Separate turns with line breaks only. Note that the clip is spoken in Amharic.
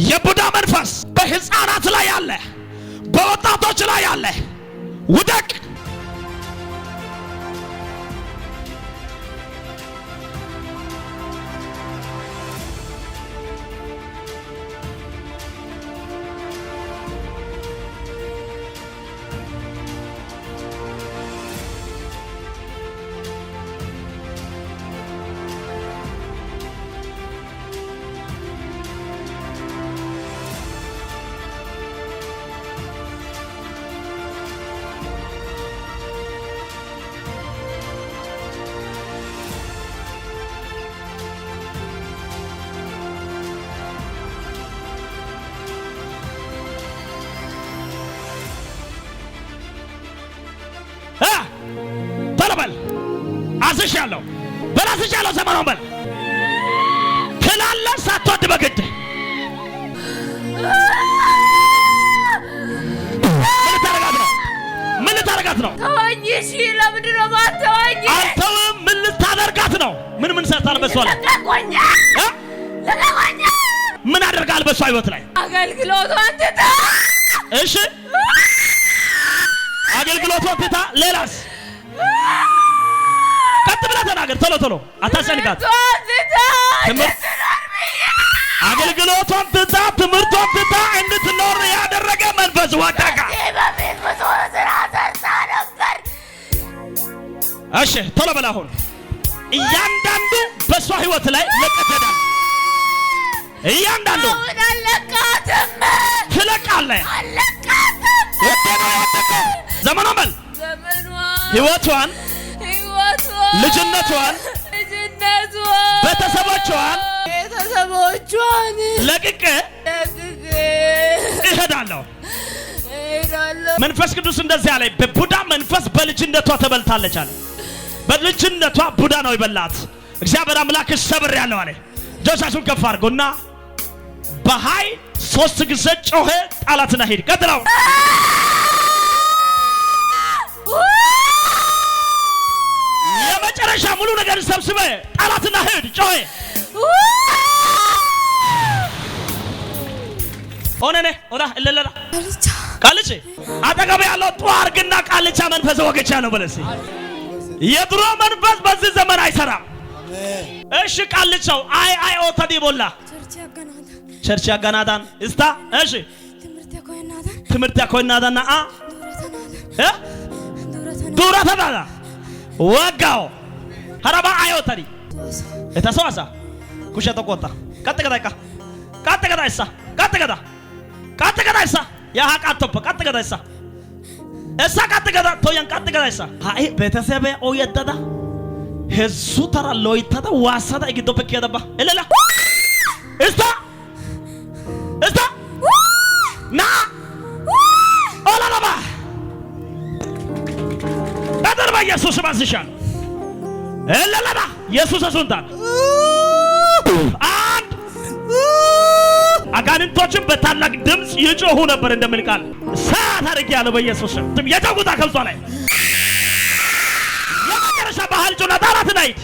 የቡዳ መንፈስ በህፃናት ላይ ያለ፣ በወጣቶች ላይ ያለ ውደቅ። ቶሎ በል፣ አዝሻለሁ በል፣ አዝሻለሁ። ዘመኗን በል ትላለህ ሳትወድ በግድ። ምን ልታረጋት ነው? ምን ልታረጋት ነው?
ተወኝ። እሺ፣ ለምንድን ነው የማትተወኝ?
አልተውም። ምን ልታደርጋት ነው? ምን ምን ሰርታል በሷ ላይ?
ልቀቁኝ!
እ?
ልቀቁኝ!
ምን አደርጋል በሷ ህይወት ላይ?
አገልግሎቷን ትታ።
እሺ፣ አገልግሎቷን ትታ፣ ሌላስ? ቀጥ ብለህ ተናገር። ቶሎ ቶሎ አታስጨንቃት።
ትምህርቷን ትታ
ትምህርት
እንድትኖር ብዬ።
አገልግሎቷን ትታ፣ ትምህርቷን ትታ እንድትኖር ያደረገ መንፈስ ወደቀ።
ከዚህ በፊት ብዙ ስራ ሰርታ ነበር።
እሺ፣ ቶሎ በል አሁን። እያንዳንዱ በሷ ህይወት ላይ ለቀህ። እያንዳንዱ
አሁን አልለቃትም።
ትለቃለህ።
አልለቃትም።
ወደ ነው የወደቀው። ዘመኗን በል።
ዘመኗ
ህይወቷን
ህይወቷን
ልጅነቷን
ልጅነቷን
ቤተሰቦቿን
ቤተሰቦቿን
ለቅቄ
ለቅቄ
እሄዳለሁ።
እሄዳለሁ።
መንፈስ ቅዱስ እንደዚህ አለ። በቡዳ መንፈስ በልጅነቷ ተበልታለች አለ። በልጅነቷ ቡዳ ነው የበላት። እግዚአብሔር አምላክ ሰብር ያለው አለ። እጆቻችሁን ከፍ አድርጉና በኃይል ሶስት ጊዜ ጮኸ። ጣላትና ሂድ። ቀጥለው። የመጨረሻ ሙሉ ነገር ሰብስበ ጣላትና ሂድ። ጮኸ። ኦነነ ኦዳ እለለላ ቃልቼ አጠገብ ያለው ጧ አርግና ቃልቻ መንፈስ ወግቻለሁ በለሲ። የድሮ መንፈስ በዚህ ዘመን አይሰራም። እሺ፣ ቃልቻው አይ አይ ኦተዲ ቦላ ቸርች ያጋናዳን እስታ እሺ ትምህርት ያኮይናዳና አ እ ዱራተናዳ ወጋው ሀረባ አዮተዲ የተሰዋሳ ኩሸ ተቆጣ ቀጥ ገዳ ቀጥ ገዳ እሳ ቀጥ ገዳ ቀጥ ገዳ እሳ ያሃ ቃቶப்ப ቀጥ ገዳ እሳ እሳ ቀጥ ገዳ ቶያን ቀጥ ገዳ እሳ ሃይ ቤተሰብ ኦየደዳ heezzu tara loyttada waassada giddoppe kiyada ba elela እስታ እስታ ና ኦላላባ ቀጥር በኢየሱስ ስም አዝሻለሁ። እለለባ ኢየሱስ ሱንታን አንድ አጋንንቶችን በታላቅ ድምፅ ይጮሁ ነበር እንደሚል ቃል እሳት አድርጌያለሁ። በኢየሱስ ስም የጨጉታ ከብሷ ላይ የመጨረሻ ባህል ጩና ጣላት ናይት።